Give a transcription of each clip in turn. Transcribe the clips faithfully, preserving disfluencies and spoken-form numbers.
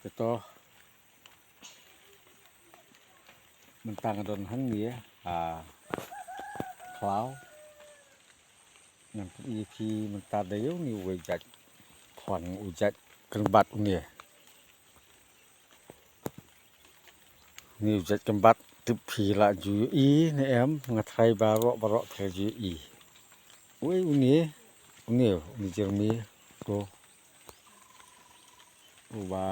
Te to mynta nga don hangne ha khlaw. Ngan pyni ïa phi mynta da ïa une uwei jait khwan u jait kynbat une. Une u jait kynbat tip phi la ju ïohi ne em, nga tharai baroh baroh phi la ju ïohi. Uwei une, une, une jermi to. Uba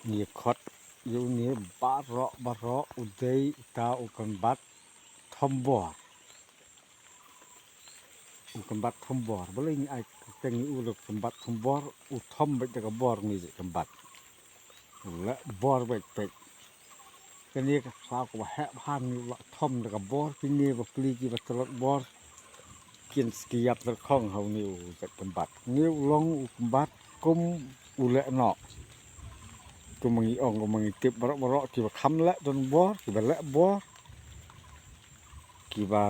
ngi khot ïa une baroh baroh u dei uta u kynbat thombor. U kynbat thombor. Balei ngi ai kyrteng ïa u la kynbat thombor, u thom beit da ka bor une jait kynbat. U leh bor beit beit. Kane ka khlaw kaba heh bha une u la thom da ka bor, kine ba pli kiba tlot bor kin sa ki ïap tyrkhong ha une u jait kynbat. Une u long u kynbat kum u leh noh. Kum ma ngi ong, kum ma ngi tip baroh baroh, kiba kham leh don bor, kiba leh bor, kiba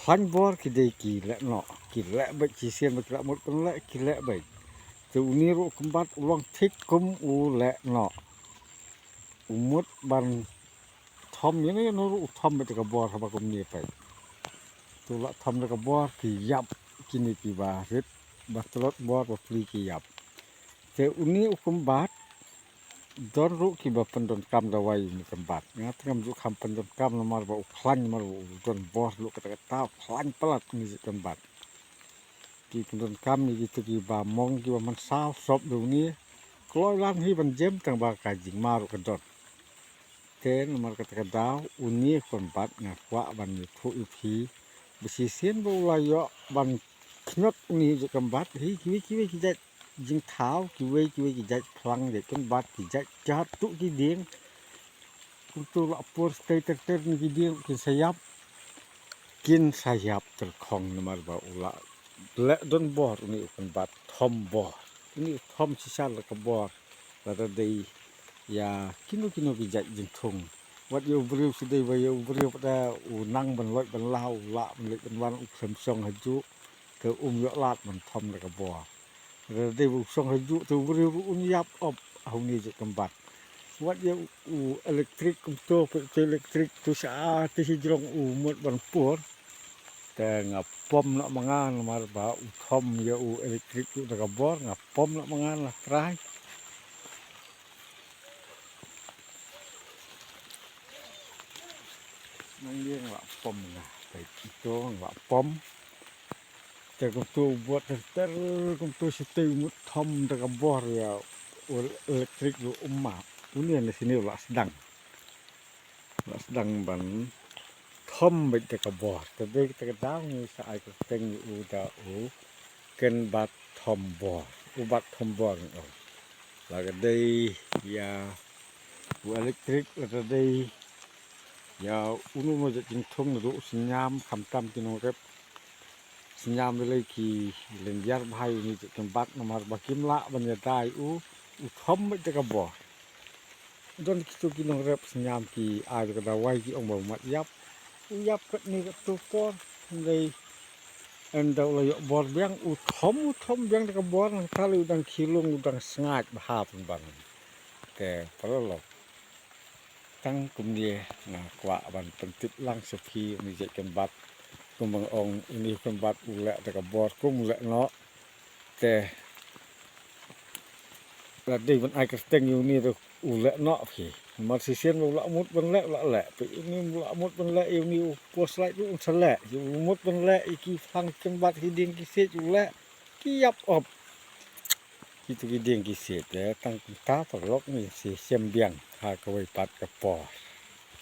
khlaiñ bor ki dei ki leh noh. Ki leh beit shisien ba ki la mut ban leh, ki leh beit. Te une ruh u kynbat u long thik kum u leh noh. U mut ban thom ïa no ïa no ruh u thom beit da ka bor haba kumne peit. Te u la thom da ka bor ki ïap, kine kiba rit ba tlot bor ba pli ki ïap. Te une u kynbat don ruh kiba pyndonkam dawai une u kynbat. Nga te ngam ju kham pyndonkam namar ba u khlaiñ, namar ba u don bor ruh, kata kata u khlaiñ palat une u kynbat. Ki pyndonkam ïa kito kiba mong kiba mynsaw sop da une. Kloi lan hi ban jem tang ba ka jingma ruh ka don. Te namar kata ka daw une u kynbat nga kwah ban ïathuh ïa phi ba shisien ba u la ïoh ban khñiot une u jait kynbat hi, kiwei kiwei ki jait jingthaw, kiwei kiwei ki jait phlang jait kynbat, ki jait jat tuh ki dieng. Kumto la por stei ter ter ne ki dieng kin sa ïap. Kin sa ïap tyrkhong namar ba u la leh don bor une u kynbat thom bor. Une u thom shisha da ka bor. Lada dei ïa kino kino ki jait jingthung. Wat ïa u briew sdei ba ïa u briew pat da u nang ban leit ban lah, u lah ban leit ban wan, u khlem shong hajuh. Te um ïoh lad ban thom da ka bor. Lada dei ba u shong hajuh te u briew ruh un ïap op ha une u jait kynbat. Wat ïa u electric kumto, peit to electric to sha te shi jrong u mut ban pur. Te nga pom noh ma nga namar ba u thom ïa u electric ruh da ka bor, nga pom noh ma nga, nga try. Nang ïa nga la pom nga, peit to nga la pom. Te kumto u bor ter ter kumto shatei u mut thom da ka bor ïa u electric ruh um map. Une na sini u la sdang. La sdang ban thom beit da ka bor. Te dei kata ka daw ngi sa ai kyrteng ïa u da u kynbat thom bor. U bat thom bor ngi ong. Lada dei ïa u electric, lada dei ïa uno uno jait jingthung naduh u synñiam, khamtam ki nongrep synñiam lei lei ki lynñiar bha ïa une u jait kynbat namar ba kim lah ban ïada ïa u, u thom beit da ka bor. Don kito ki nongrep synñiam ki ai da ka dawai ki ong ba u mat ïap. U ïap katne katto por, hynrei ynda u la ïoh bor biang, u thom, u thom biang da ka bor, nangta lei u dang khilung, u dang sngaid bha pynban. Te paralok. Tang kumne nga kwah ban pyntip lang sha phi une u jait kynbat. Kumba nga ong une u kynbat u leh da ka bor kum u leh noh. Te la dei ban ai kyrteng ïa une da u leh noh phi. Namar shisien ba u la mut ban leh, u la leh. Peit une u la mut ban leh, ïa une u post light ruh un sa leh. Ïa u mut ban leh ïa ki phlang kynbat ki dieng ki siej u leh. Ki ïap op. Kito ki dieng ki siej, eh, tang kumta paralok, ngin sa ïashem biang ha kawei pat ka por.